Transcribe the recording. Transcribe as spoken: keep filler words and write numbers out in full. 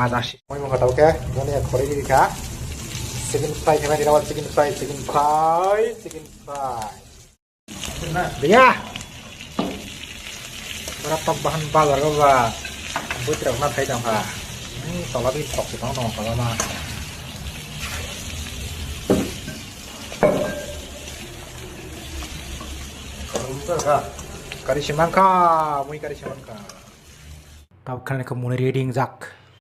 bazar si. Moi mokha tau khe, moni khori di kha. Chicken fry khe mai dira, chicken fry, chicken fry, chicken fry. Dia. Bara tok bahan bazar ko ba. Buitra na thai tang kha. Ni tola bi tok si tong tong kha ma. Kari si man kha, mui kari si man kha. Tabuk khe ani khe muni ready wngjak.